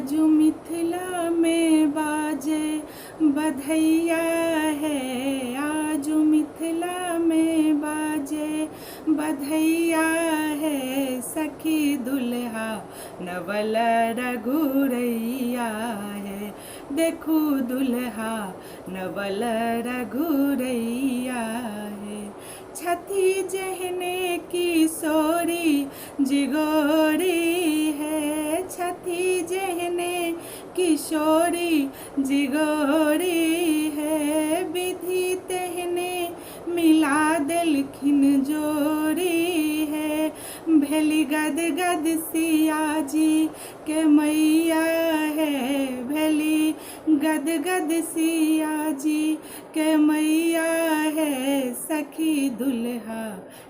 आजु मिथिला में बाजे बधैया है, आजु मिथिला में बाजे बधैया है। सखी दुल्हा नवल रघुरैया है, देखू दुल्हा नवल रघुरैया है। छथि जेहने किशोरी जिगोरी है, छथि जेहने किशोरी जिगोरी है। विधि तेहने मिला देलखिन जोरी है। भेली गद गद सिया जी के मैया है, भेली गद गद सिया जी के मैया है। सखी दुल्हा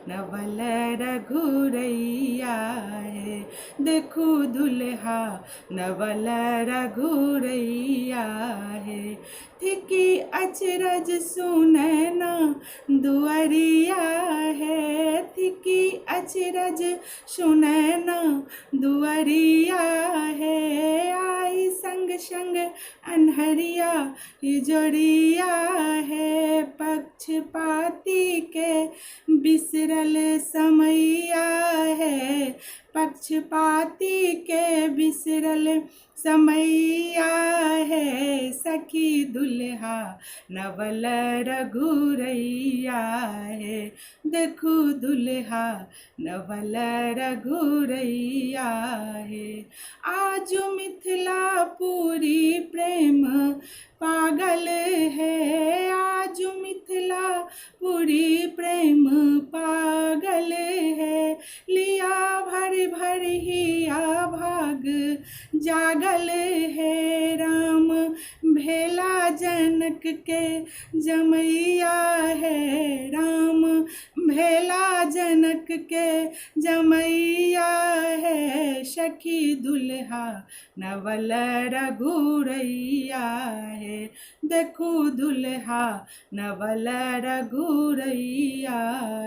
नवल रघुरैया है, देखू दुल्हा नवल रघुरैया है। थिकी अचरज सुनैना दुअरिया है, थिकी अचरज सुनैना दुअरिया है। आई संग संग अन्हरिया इजोरिया है, पक्षपाती के बिसरल समैया है, पक्षपाती के बिसरल समैया है। सखी दुल्हा नवल रघुरैया है, देखू दुल्हा नवल रघुरैया है। आज मिथिला पुरी प्रेम पागल है, आज मिथिला पुरी प्रेम पागल है। लिया भर भर हिया भाग जागल है, राम भेला जनक के जमैया है, राम भेला जनक के जमैया है। सखी दुल्हा नवल रघुरैया है, देखू दुल्हा नवल रघुरैया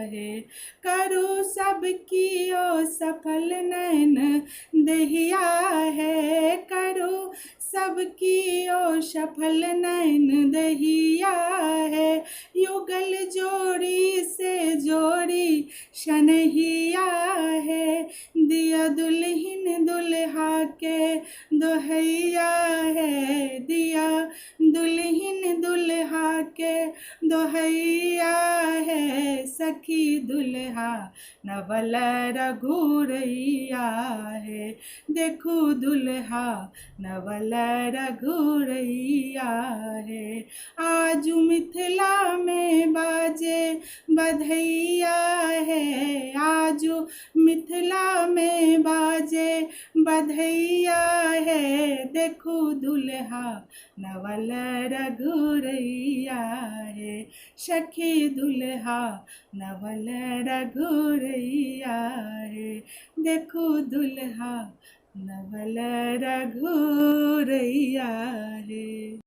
है। करू सब कियो सफल नैन दहिया है, करू सब कियो सफल नैन दहिया है। युगल जोड़ी से जोड़ी सनहिया है, दिया दुल्हन दुल्हा के दोहैया है, दिया दुल्हन दुल्हा के दोहैया है। सखी दुल्हा नवल रघुरैया है, देखू दुल्हा नवल रघुरैया है। आज मिथिला में बाजे बधैया है, आज मिथिला में बाजे बधैया है। देखू दुल्हा नवल रघुरैया है, सखी दुल्हा नवल रघुरैया है, देखू दुल्हा नवल रघुरैया है।